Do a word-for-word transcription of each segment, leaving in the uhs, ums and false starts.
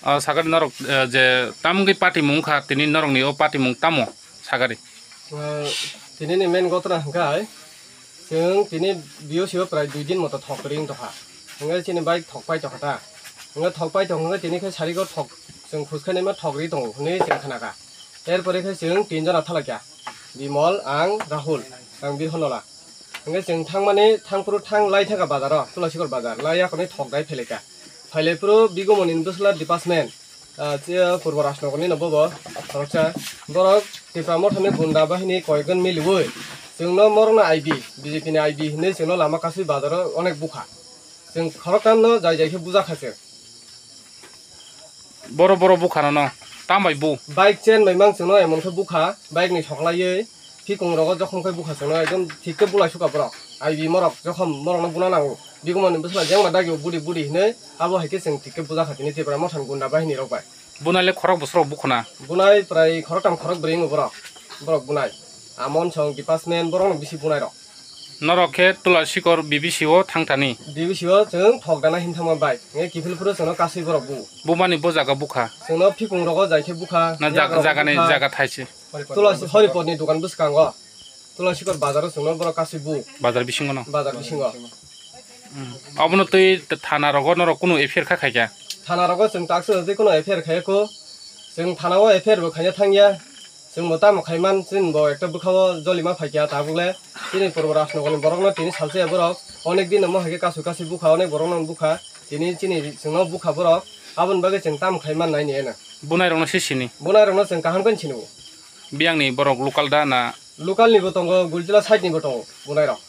Ah, sakari norok, eh, je tamgwi party mung kha, tini norokni o party mung tamo sakari? Ah, tini ni main gotna hwnkhe chwng tini B O C o prai dui din moto thok ring tokha. Hwnkhe chini bike thok pai tokha ta. Hwnkhe thok pai tong hwnkhe tini khe sari go thok chwng khus khe nima thok ri tongo hwnwi chwng khna kha. Er pore khe chwng tin jona thalai kha. Bimol, ang, Rahul, ang Birhonola. Hwnkhe chwng thangmani thangphuru thang lai thangkha bazaro, Tulasikor bazar, lai yakhorni thok dai phailai kha. Phailai phuru bigumoni bwsla department, ah, che Purbo Rajnagarni no bobo khoroksa. Borok Tipra Mothani gunda bahini koyekjon miliwi chwngno morokno I B, B J P ni I B hinwi chwngno lama kasui bazaro onek bukha. Chwng khoroktham no jai jai khe bujakha chwng. Boro boro bukha nono, tambai bu? Bike chain bai mang chwngno emon khe bukha, bike ni soklaiwi phikung rogo jokhom khe bukha chwngno ekdom thik khe bulai sukha borok. I B morok jokhom morokno buna nango. Bigumani bwsla jengma dagi budi budi hinwi abo hai khe chwng thik khe bujakha tini Tipra Mothani gunda bahini rok bai. Bunai le khorok bwswk rok bukhuna? Bunai prai khoroktham khorok bwrwi wngo borok, borok bunai. Amon song department borokno bisi bunai rok. Norok khe Tulasikor B B C o thangthani? B B C o chwng thok dana hin thangma bai. Nge kiphil phuru chwngno kasui borok bu. Bumani bo jaga bukha? Chwngno phikung rogo jai khe bukha, na yak jaga, rogo jagani bukha. Jaga thaise? Tulasi Horipotni dukan bwskango. Tulasikor bazaro chwngno borok kasui bu. Bazar bisingo no? Bazar bisingo. Hmm. Obono twi thana rogo norok kunu F I R kha khaikha? Thana rogo chwng taksa twi kunu F I R khaiya kho. Chwng thana o F I R bo khaina thangya. Chwng bo tamo khaiman, chini bo ekta bwkha o jolima phaikha tabuk le. Chini Purbo Rajnagarni borokno tini salsa ya borok. Onek din omo hai khe kasui kasui bukha, onek borokno bukha. Tini chini chwngno bukha borok. Aboni bagwi chwng tamo khaiman nai ni eno. Bunai rokno se sini? Bunai rokno chwng kaham khe sini bo. Biyangni borok local da na? Local ni bo tongo, Gultila side ni bo tongo bunai rok.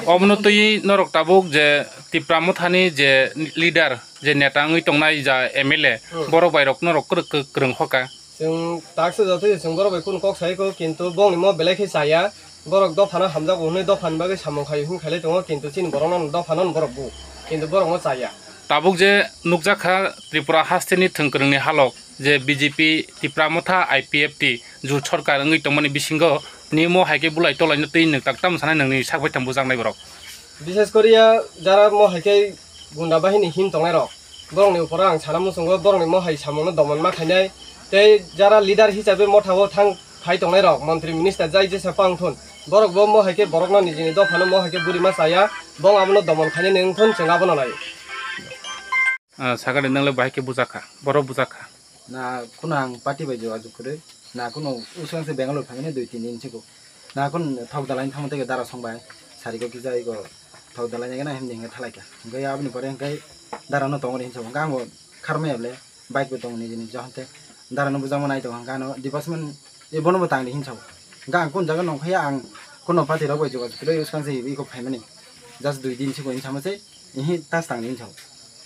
Obono twi norok tabuk je Tipra Mothani je leader, je neta wngwi tongnai ja M L A, hmm, borok bai rok norok kwrwk kwrwng hoka. Chwng taksa joto chwng borok bai kunu kok sai kho, kintu bongni mo belai khe chaya, borok dophano hamjago hwnwi dophani bagwi samung khai hwn khailai tongo, kintu chini borokno dophano borok bu, kintu borok no chaya. Tabuk je nukjakha Tripura hasteni thwngkwrwngni halok, je B J P, Tipra Motha, I P F T, jut sorkar wngwi tongmani bisingo, nimo hai khe bulai tolaino twi nwk tak tamo sanai nwngni sak baithang bujaknai borok. Bishes koriya jara mo hai khe gunda bahini him tongnai rok, borokni uporo ang sana muchungo borokni mo hai samungno domon ma khainai, tei jara leader hisabe mothao thang phai tongnai rok, montri minister jai jesa pang thun, borok bo mo hai khe borokno nijini dophano mo hai khe buri ma chaya, bong abono domon khainani wng thun chwng abono nai. Ah, sakani nang le bahai khe bujak kha, borok bujak kha. Na kuno ang party bai jogajog kwrwi, na kuno usang se Bangalore phaimani dui tin din siko. Na kun thok dalai thangma tei dara song bai, sari ko kisa iko thok dalai nai gana himdi hinga thalai kha. Hinga aboni pore hinga dara no tongo hinsa hinga ang bo kharmai able bike bo tongo nijini jahon te dara no bujama nai tongo hinga ano department e bono bo tangdi hinsa hinga ang kun jaga nong khaya ang kuno party rok bai jogajog kwrwi usang se iko phaimani. Just dui din siko hinsa ma se. Ihi tas tang ni hinsa.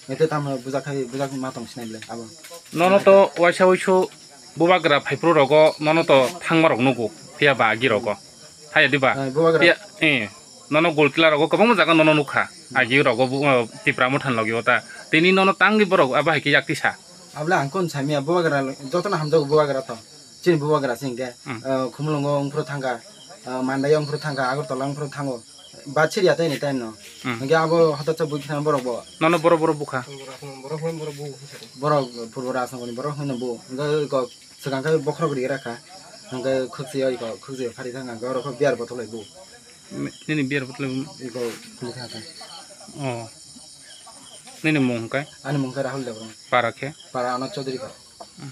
Ete tam bujak khai bujak ma tong sinai ble abo. Nono to waisa waisu bubagra phaiphru rogo nono to thangma rok nugo. Phiya ba agi rogo. Haya diba? Eh, bubagra. Phiya, eh, nono Golkila rogo kwbangma jaga nono nukha. Agi rogo bu, eh, Tipra Mothan logi ota. Tini nono tangwi borok abo hai khe yak tisa. Abla ang kon samia bubagra jotono hamjago bubagra to. Chini bubagra singke, hmm, eh, Khumulwngo wngphuru thangkha, eh, Mandai wngphuru thangkha, Agartala wngphuru thango. Ba chiriya tei ni time no. Hmm. Hingke abo hotok chok bui khna borok bo. Nono borok borok bukha. Borok hwn borok bu. Borok purbo ras nangoni borok hwn bo. Hingke ko swkang khe bokhorok ri rakha. Hingke khukchi oi ko khukchi phari thang hingke oro kho beer bottle bu. Nini beer bottle bu. Iko bukha ta. Oh. Nini mung hingke? Ani mung khe Rahul Debbarma. Para khe? Para ano Chaudhary kho. Hmm.